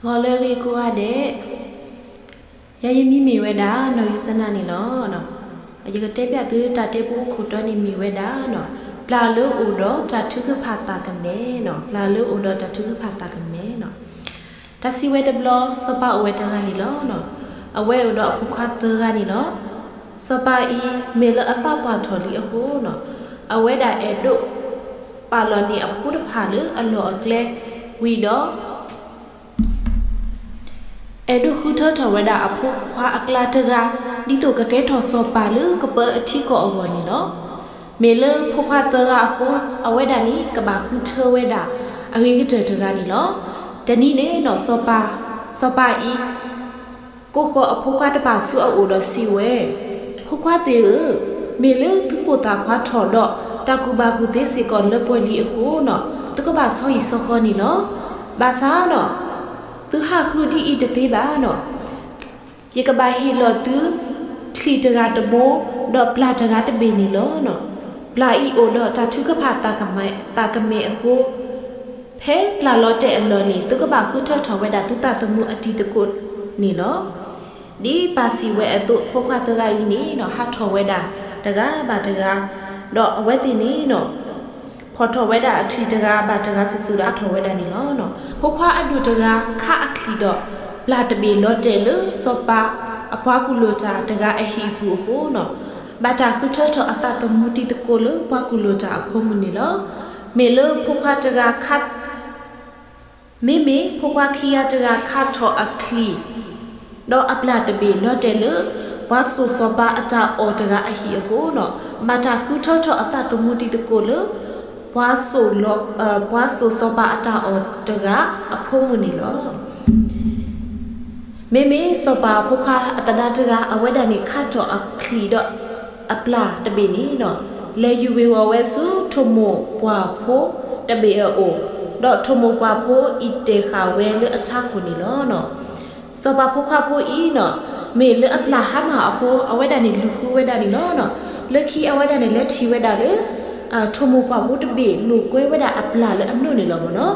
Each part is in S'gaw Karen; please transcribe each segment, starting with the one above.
ဂီၤလၢအဂ့ၤကိးဂၤဒဲး, ယၤယမံၤမ့ၢ်ဝဲဒၣ် နီၢ်ယုစနၢ်န့ၣ်လီၤ. ယကတဲပျးသုတၢ်တဲပူအိၣ်ခိၣ်တီန့ၣ်မ့ၢ်ဝဲဒၣ် ပျၢ်လၢအိၣ်ဒီးတၢ်ထုကဖၣ်သးကမဲာ်, ပျၢ်လၢအိၣ်ဒီးတၢ်ထုကဖၣ်သးကမဲာ်. တၢ်စံးဝဲတဘျီ စီၤပၤအိၣ်ဝဲတဂၤန့ၣ်လီၤ. အဝဲအိၣ်ဒီးအဖိခွါသၢဂၤန့ၣ်လီၤ. စီၤပၤအံၤ မ့ၢ်လၢအသးပှၢ်ထီၣ်လံအဃိ, အဝဲဒၣ်အဲၣ်ဒိးပာ်လီၤန့ၢ်အဖိတဖၣ်လၢအလီၢ်အကျဲဝံၤဒီး အဲၣ်ဒိးဃုထၢထီၣ်ဝဲဒၣ်အဖိခွါအကျါတဂၤ ဒ်သိးကကဲထီၣ်စီၤပၤလၢကပၢအထံကီၢ်အဂီၢ်န့ၣ်လီၤ. မ့ၢ်လၢဖိခွါသၢဂၤအဃိ အဝဲဒၣ်န့ၣ် ကဘၣ်ဃုထၢဝဲဒၣ်အဂ့ၤကတၢၢ်တဂၤန့ၣ်လီၤ. တနံၤန့ၣ်နီၢ် စီၤပၤအံၤ ကိးဃီၤအဖိခွါတဖၣ်ဆူအအိၣ်ဒီးစံးဝဲ, ဖိခွါသ့ၣ်ဧၢ, မ့ၢ်လၢသုပိာ်သၣ်ခွါထီၣ်ဒီး တၢ်ကူၣ်ဘၣ်ကူၣ်သ့စ့ၢ်ကီးလၢပှဲၤလံအဃိနီၢ် သုကဘၣ်ဆီဟံၣ်ဆီဃီန့ၣ်လီၤ. ဘၣ်ဆၣ်နီၢ် သုဟးဃုဒ်အံၤတသ့ဘၣ်နီၢ်. ယကဘၣ်ဟ့ၣ်လီၤသု ချံၣ်တဂၤတဘိ ဒီးပျၢ်တဂၤတဘ့ၣ်န့ၣ်လီၤ. ပျၢ်အံၤအိၣ်ဒီးတၢ်ထုကဖၣ်သးကမဲာ်အဃိ ဖဲပျၢ်လီၤတဲာ်အလီၢ်န့ၣ် သုကဘၣ်ဃုထၢထီၣ်ဝဲဒၣ်သုသးသမူအတံၤသကိးန့ၣ်လီၤ. ဒ်ပၢ်စံးဝဲအသိး ဖိခွါသၢဂၤအံၤန့ၣ်နီၢ် ဟးထီၣ်ဝဲဒၣ်တဂၤဘၣ်တဂၤ, ဒီးအဝဲသ့ၣ်န့ၣ်နီၢ် ဖီၣ်ထီၣ်ဝဲဒၣ်အချံၣ်တဂၤဘၣ်တဂၤစုာ်စုာ်ဒီးဟးထီၣ်ဝဲဒၣ်န့ၣ်လီၤ. ဖိခွါအဒိၣ်တဂၤခးအချံၣ်ဒီး ပျၢ်တဘ့ၣ်လီၤတဲာ်လၢစီၤပၤအပှၤကူၣ်လိာ်တၢ်တဂၤအဟံၣ်အပူၤအဃိနီၢ် ဘၣ်တၢ်ဃုထၢထီၣ်အသးသမူတံၤသကိးလၢပှၤကူၣ်လိာ်တၢ်အဖိမုၣ်န့ၣ်လီၤ. မ့ၢ်လၢဖိခွါတဂၤခး မ့မ့ၢ်ဖိခွါခံဂၤတဂၤခးထီၣ်အချံၣ် ဒီးအပျၢ်တဘ့ၣ်လီၤတဲာ်လၢ ပှၤစိာ်စီၤပၤအတၢ်အီၣ်တဂၤအဟံၣ်အဃိနီၢ် ဘၣ်တၢ်ဃုထၢထီၣ်အသးသမူတံၤသကိးလၢ ပှၤစိာ်စီၤပၤအတၢ်အီၣ်တဂၤအဖိမုၣ်န့ၣ်လီၤ. မ့မ့ၢ်စီၤပၤဖိခွါအသဒါတဂၤ အဝဲဒၣ်န့ၣ်ခးထီၣ်အချံၣ်ဒီးအပျၢ်တဘ့ၣ်န့ၣ်နီၢ် လဲၤယူၤဝ့ၤဝီၤဝဲဆူထိၣ်မိၢ်ပှၢ်ဖိတဘ့ၣ်အအိၣ်, ဒီးထိၣ်မိၢ်ပှၢ်ဖိအံၤတဲာ်ဃာ်ဝဲလၢအထးခိၣ်န့ၣ်လီၤ. စီၤပၤဖိခွါဖိအံၤနီၢ် မ့ၢ်လၢအပျၢ်ဟါမၢ်အဃိ အဝဲဒၣ်န့ၣ်လူၤဃုဝဲဒၣ်န့ၣ်လီၤ. လၢခံအဝဲဒၣ်န့ၣ် လဲၤထံၣ်ဝဲဒၣ်လၢ ထိၣ်မိၢ်ပှၢ်ဖိတဘ့ၣ်လိာ်ကွဲဝဲဒၣ်အပျၢ်လၢအနိးန့ၣ်လီၤမ့ၢ်နီၢ်.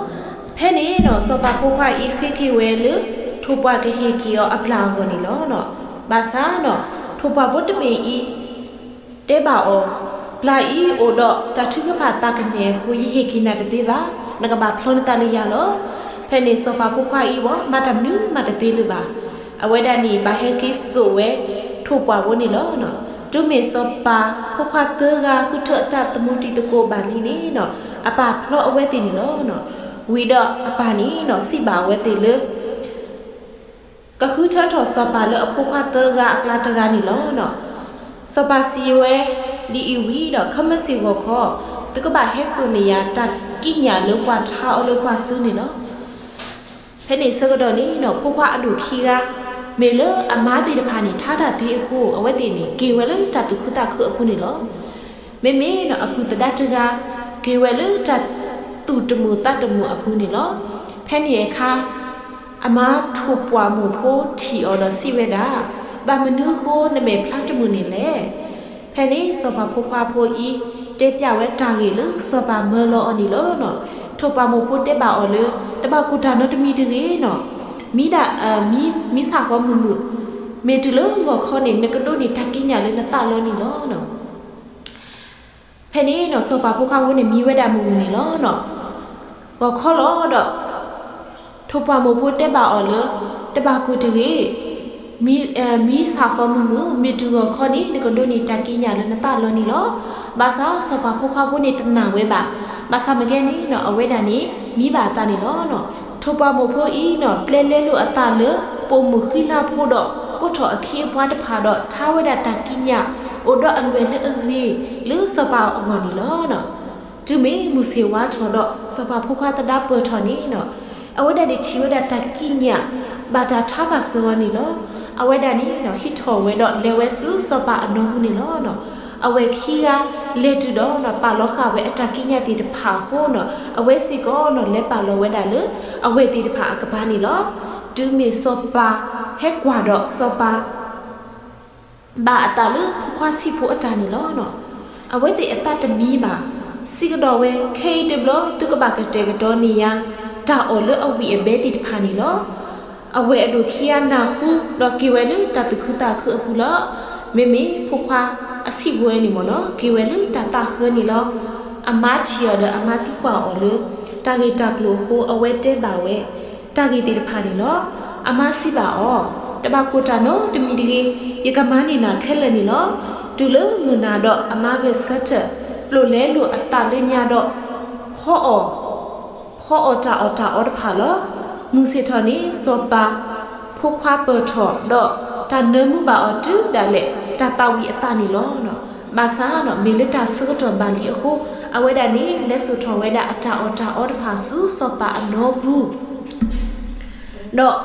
ဖဲန့ၣ်နီၢ် စီၤပၤဖိခွါအံၤဃ့က့ၤဝဲလၢ ထိၣ်ပှၢ်ကဟ့ၣ်က့ၤအီၤအပျၢ်အဂီၢ်န့ၣ်လီၤ. ဘၣ်ဆၣ်နီၢ် ထိၣ်ပှၢ်ဖိတဘ့ၣ်အံၤ တဲဘၣ်အီၤ, ပျၢ်အံၤအိၣ်ဒီးတၢ်ထုကဖၣ်သးကမဲာ်အဃိ ယဟ့ၣ်က့ၤနၤတသ့ဘၣ်, နကဘၣ်ဖျီနသးလၢယၤလီၤ. ဖဲန့ၣ်စီၤပၤဖိခွါအံၤဝဲ မၤတၢ်မနုၤမးတသ့လၢၤဘၣ်. အဝဲဒၣ်န့ၣ် ဘၣ်ဟဲက့ၤစိာ်ဝဲ ထိၣ်ပှၢ်ဖိန့ၣ်လီၤ. တုၤမ့ၢ်စီၤပၤဖိခွါသၢဂၤဃုထၢအသးသမူတံၤသကိးဘၣ်လံန့ၣ်နီၢ် အပၢ်ဖျီအဝဲသ့ၣ်န့ၣ်လီၤ. ဝံၤဒီးအပၢ်န့ၣ်နီၢ် စံးဘၣ်အဝဲသ့ၣ်လၢ ကဃုထၢထီၣ်စီၤပၤလၢအဖိခွါသၢဂၤအကျါတဂၤန့ၣ်လီၤ. စီၤပၤစံးဝဲ ဒ်အံၤဝံၤဒီး ခဲမုၢ်ဆ့ၣ်ဂီၤခီ သုကဘၣ်ဟဲစိာ်န့ၢ်ယၤတၢ်ကံးညာ်လၢပှၤထါအီၤလၢပှၤစုန့ၣ်လီၤ. ဖဲန့ၣ်ဆၢကတီၢ်န့ၣ်နီၢ် ဖိခွါအဒိၣ်ခံဂၤ မ့ၢ်လၢအမါသ့ၣ်တဖၣ်န့ၣ် ထါတၢ်သ့အဃိ အဝဲသ့ၣ်န့ၣ် က့ၤဝဲလၢတၢ်သူၣ်ခုသးခုအပူၤန့ၣ်လီၤ. မ့မ့ၢ်နီၢ် အပုၢ်သဒါတဂၤ က့ၤဝဲလၢတၢ်သူၣ်တမုာ်သးတမုာ်အပူၤန့ၣ်လီၤ. ဖဲန့ၣ်အခါ အမါထိၣ်ပှၢ်မိၢ်ဖိထံၣ်အီၤဒီးစံးဝဲဒၣ်, ဘၣ်မနုၤအဃိနမဲာ်ဖျါတမုာ်န့ၣ်လဲၣ်. ဖဲန့ၣ်စီၤပၤဖိခွါဖိအံၤ တဲပျးဝဲတၢ်ဂ့ၢ်လၢစီၤပၤမၢလီၤအီၤန့ၣ်လီၤ. ထိၣ်ပှၢ်မိၢ်ဖိတဲဘၣ်အီၤလၢ တဘၣ်ကိၢ်တၢ်နီတမံၤတဂ့ၤနီၢ်, မံဒၣ်, မံ, မံဆၣ်ဃီမုာ်မုာ်, မ့ၢ်တုၤလၢဂီၤခီန့ၣ် နကဒိးန့ၢ်တၢ်ကံးညာ်လၢနသးလီၤန့ၣ်လီၤ. ဖဲန့ၣ်နီၢ် စီၤပၤဖိခွါဖိန့ၣ် မံဝဲဒၣ်မုာ်မုာ်န့ၣ်လီၤ. ဂီၤခီလီၤဒီး ထိၣ်ပှၢ်မိၢ်ဖိတဲဘၣ်အီၤလၢ တဘၣ်ကိၢ်တဂ့ၤ, မံ, မံဆၣ်ဃီမုာ်မုာ်, မ့ၢ်တုၤဂီၤခီန့ၣ် နကဒိးန့ၢ်တၢ်ကံးညာ်လၢနသးလီၤန့ၣ်လီၤ. ဘၣ်ဆၣ်စီၤပၤဖိခွါဖိန့ၣ်တနာ်ဝဲဘၣ်. ဘၣ်ဆၣ်မ့ၢ်ဂ့ၤန့ၣ်နီၢ် အဝဲဒၣ်န့ၣ် မံဘၣ်အသးန့ၣ်လီၤ. ထိၣ်ပှၢ်မိၢ်ဖိအံၤနီၢ် ပျဲလဲလိာ်အသးလၢ ပိာ်မုၣ်ဃံလၤဖိဒီး ကိးထီၣ်အခ့အပှၤတဖၣ်ဒီး ထါဝဲဒၣ်တၢ်ကံးညာ် အိၣ်ဒီးအလွဲၢ်လၢအဂ့ၤ လၢစီၤပၤအဂီၢ်န့ၣ်လီၤ. တုၤမ့ၢ်မုၢ်ဆ့ၣ်ဝါထီၣ်ဒီး စီၤပၤဖိခွါသဒါပၢၢ်ထီၣ်န့ၣ်နီၢ် အဝဲဒၣ်န့ၣ်ထံၣ်ဝဲဒၣ်တၢ်ကံးညာ် ဘၣ်တၢ်ထါဘၣ်စၢၤအီၤန့ၣ်လီၤ. အဝဲဒၣ်န့ၣ်နီၢ် ဟံးထီၣ်ဝဲဒီးလဲၤဝဲဆူစီၤပၤအနီၢ်ပူၤန့ၣ်လီၤ. အဝဲၢ်ခံဂၤလဲၤတုၤဒီးနီၢ် ပာ်လီၤဃာ်ဝဲအတၢ်ကံးညာ်သ့ၣ်တဖၣ်အဃိနီၢ် အဝဲစ့ၢ်ကီးနီၢ် လဲၤပာ်လီၤဝဲဒၣ်လၢ အဝဲၢ်သ့ၣ်တဖၣ်အကပၤန့ၣ်လီၤ. တုၤမ့ၢ်စီၤပၤဟဲကွၢ်ဒီးစီၤပၤ ဘၣ်အသးလၢဖိခွါဆံးဖိအတၢ်န့ၣ်လီၤ. အဝဲသ့ၣ်အသးတမံဘၣ်. စံးကဒီးဝဲ ခဲအံၤတဘျီ သုကဘၣ်ကတဲာ်ကတီၤန့ၢ်ယၤ တၢ်အီၣ်လၢအဝံၣ်အဘဲသ့ၣ်တဖၣ်န့ၣ်လီၤ. အဝဲၢ်အဒိၣ်ခံဂၤနၢ်ဟူ ဒီးက့ၤဝဲလၢတၢ်သူၣ်ခုသးခုအပူၤလီၤ. မ့မ့ၢ်ဖိခွါအဆံးဖိဝဲန့ၣ်မ့ၢ်နီၤ က့ၤဝဲလၢတၢ်သးဃၢန့ၣ်လီၤ. အမါထံၣ်အီၤဒီးအမါသံကွၢ်အီၤလၢ တၢ်ဂ့ၢ်တၢ်ကျိၤအဃိ အဝဲတဲဘၣ်ဝဲ တၢ်ဂ့ၢ်သ့ၣ်တဖၣ်န့ၣ်လီၤ. အမါစံးဘၣ်အီၤ, တဘၣ်ကိၢ်တၢ်နီတမံၤတဂ့ၤ, ယကမၤန့ၢ်နၤခဲလၢာ်န့ၣ်လီၤ. တုၤလၢမုၢ်နၤဒီးအမါဂဲၤဆၢထၢၣ် ပျိာ်လဲလိာ်အသးလၢညါဒီး ဖီအီၣ် ဖီအီၣ်တၢ်အီၣ်တၢ်အီတဖၣ်လီၤ. မုၢ်ဆ့ၣ်ထီၣ်န့ၣ် စီၤပၤဖိခွါပၢၢ်ထီၣ်ဒီး တၢ်နၢမူဘၣ်အီၤတုၤဒၣ်လဲာ် တၢ်သးဝံၣ်အသးန့ၣ်လီၤ. ဘၣ်ဆၣ်နီၤ မ့ၢ်လၢတၢ်ဆၢကတီၢ်ဘၣ်လံအဃိ အဝဲဒၣ်န့ၣ် လဲၤစိာ်ထီၣ်ဝဲဒၣ်အတၢ်အီၣ်တၢ်အီတဖၣ်ဆူစီၤပၤအနီပူၤ ဒီး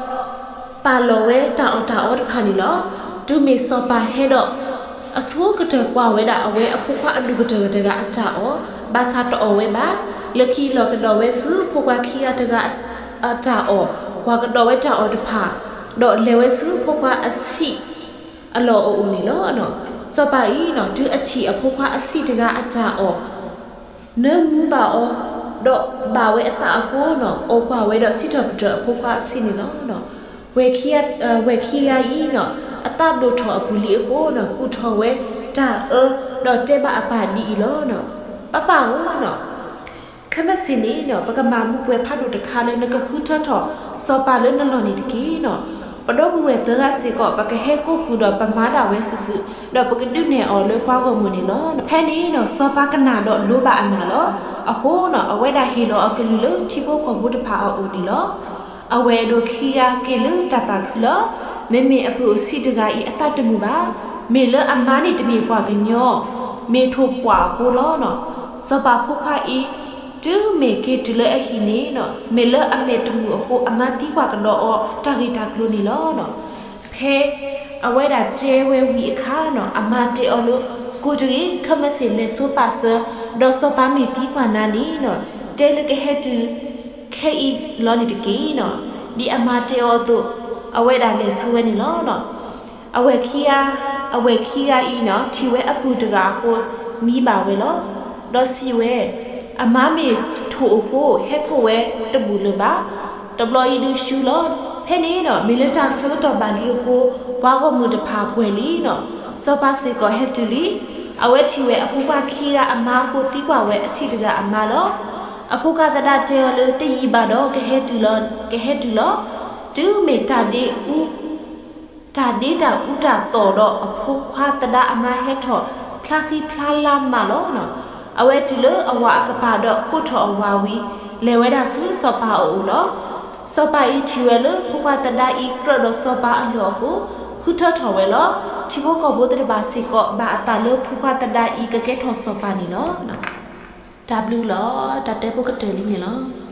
ပာ်လီၤဝဲတၢ်အီၣ်တၢ်အီတဖၣ်န့ၣ်လီၤ. တုၤမ့ၢ်စီၤပၤဟဲဒီး အဆိကတၢၢ်ကွၢ်ဝဲဒၣ်အဝဲအဖိခွါအဒိၣ်ကတၢၢ်တဂၤအတၢ်အီၣ်, ဘၣ်ဆၣ်တအီၣ်ဝဲဘၣ်. လၢခံလီၤကဒီးဝဲဆူဖိခွါခံဂၤတဂၤအတၢ်အီၣ်, ကွၢ်ကဒီးဝဲတၢ်အီၣ်တဖၣ်, ဒီးလဲၤဝဲဆူဖိခွါအဆံးအလီၢ်အအိၣ်န့ၣ်လီၤ. စီၤပၤအံၤနီၤ တုၤအထံၣ်အဖိခွါအဆံးတဂၤအတၢ်အီၣ် နၢမူဘၣ်အီၤ, ဒီးဘၣ်ဝဲအသးအဃိနီၤ အီၣ်ကွၢ်ဝဲဒီးစံးထီၣ်ပတြၢၤအဖိခွါအဆံးန့ၣ်လီၤ. ဝဲၢ်ခံဂၤအံၤနီၤ အသးဒိၣ်ထီၣ်အပူၤလံအဃိနီၤ ကူၣ်ထီၣ်ဝဲတၢ်အၢ ဒီးတဲဘၣ်အပၢ်ဒ်အံၤလီၤ. ပၢ်ပၢ်ဧၢနီၤ ခဲမုၢ်ဆ့ၣ်န့ၣ်နီၤ ပကမၤမူပှဲၤဖးဒိၣ်တခါလၢနကဃုထၢထီၣ်စီၤပၤလၢနလီၢ်န့ၣ်တက့ၢ်နီၤ. ပဒီပုၢ်ဝဲၢ်သၢဂၤစ့ၢ်ကီး ပကဟဲကိးဃုာ်ဒီးပမၤဒၣ်ဝဲစုာ်စုာ် ဒီးပကဒုးနဲၣ်အီၤလၢပှၤဂီၢ်မုၢ်န့ၣ်လီၤ. ဖဲန့ၣ်နီၤ စီၤပၤကနၣ်ဒီးလိၤဘၣ်အနၢ်လီၤ. အဃိနီၤ အဝဲဒၣ်ဟ့ၣ်လီၤအကလုၢ်လၢထံဖိကီၢ်ဖိတဖၣ်အအိၣ်န့ၣ်လီၤ. အဝဲၢ်အဒိၣ်ခံဂၤက့ၤလၢတၢ်သးခုလီၤ. မ့မ့ၢ်အပုၢ်အိၣ်ဆံးတဂၤအံၤအသးတမုာ်ဘၣ်. မ့ၢ်လၢအမါန့ၣ်တမ့ၢ်ပှၤကညီ, မ့ၢ်ထိၣ်ပှၢ်အဃိလီၤ. စီၤပၤဖိခွါအံၤ တုၤမ့ၢ်က့ၤတုၤလၢအဟံၣ်န့ၣ်နီၤ မ့ၢ်လၢအမဲာ်တမုာ်အဃိ အမါသံကွၢ်ကဒီးအီၤတၢ်ဂ့ၢ်တၢ်ကျိၤန့ၣ်လီၤ. ဖဲအဝဲဒၣ်တဲဝဲဝံၤအခါနီၤ အမါတဲအီၤလၢ ကိးတဂ့ၤ ခဲမုၢ်ဆ့ၣ်လဲၤဆိပာ်စၢၤ, ဒီးစီၤပၤမ့ၢ်သံကွၢ်နၤန့ၣ်နီၤ တဲလၢကဟဲတုၤခဲအံၤလီၤန့ၣ်တက့ၢ်နီၤ. ဒ်အမါတဲအီၤအသိး အဝဲဒၣ်လဲၤဆိဝဲန့ၣ်လီၤ. အဝဲၢ်ခံဂၤ, အဝဲၢ်ခံဂၤအံၤနီၤ ထံၣ်ဝဲအပုၢ်တဂၤအဃိ မံဘၣ်ဝဲလီၤ. ဒီးစံးဝဲ, အမါမ့ၢ်ထိၣ်အဃိ ဟဲကိးဝဲတဘူၣ်လၢၤဘၣ်. တဘျီအံၤဒုးဆူလီၤ. ဖဲန့ၣ်နီၤ မ့ၢ်လၢတၢ်ဆၢကတီၢ်ဘၣ်လံအဃိ ပှၤဂီၢ်မုၢ်တဖၣ်ပှဲၤလံနီၤ. စီၤပၤစ့ၢ်ကီးဟဲတုၤလံ. အဝဲထံၣ်ဝဲအဖိခွါခံဂၤအမါအဃိ သံကွၢ်ဝဲအဆံးတဂၤအမါလီၤ. အဖိခွါသဒါတဲအီၤလၢ တယံာ်ဘၣ်ဒီး ကဟဲတုၤလီၤ, ကဟဲတုၤလီၤ. တုၤမ့ၢ်တၢ်ဒ့အူ တၢ်ဒ့တၢ်အူတၢ်သီၣ်ဒီး အဖိခွါသဒါအမါဟဲထီၣ်ဖျါဃံဖျါလၤမးလီၤ. အဝဲတုၤလၢအဝၤအကပၤဒီးကိးထီၣ်အဝၤဝံၤ လဲၤဝဲဒၣ်ဆူစီၤပၤအအိၣ်လီၤ. စီၤပၤအံၤထံၣ်ဝဲလၢ ဖိခွါသဒါအံၤကြၢးဒီးစီၤပၤအလီၢ်အဃိ ဃုထၢထီၣ်ဝဲလီၤ. ထံဖိကီၢ်ဖိသ့ၣ်တဖၣ်စ့ၢ်ကီး ဘၣ်အသးလၢဖိခွါသဒါအံၤကကဲထီၣ်စီၤပၤန့ၣ်လီၤ. တၢ်ဘျုးလီၤ. တၢ်တဲဖိကတၢၢ်လံန့ၣ်လီၤ.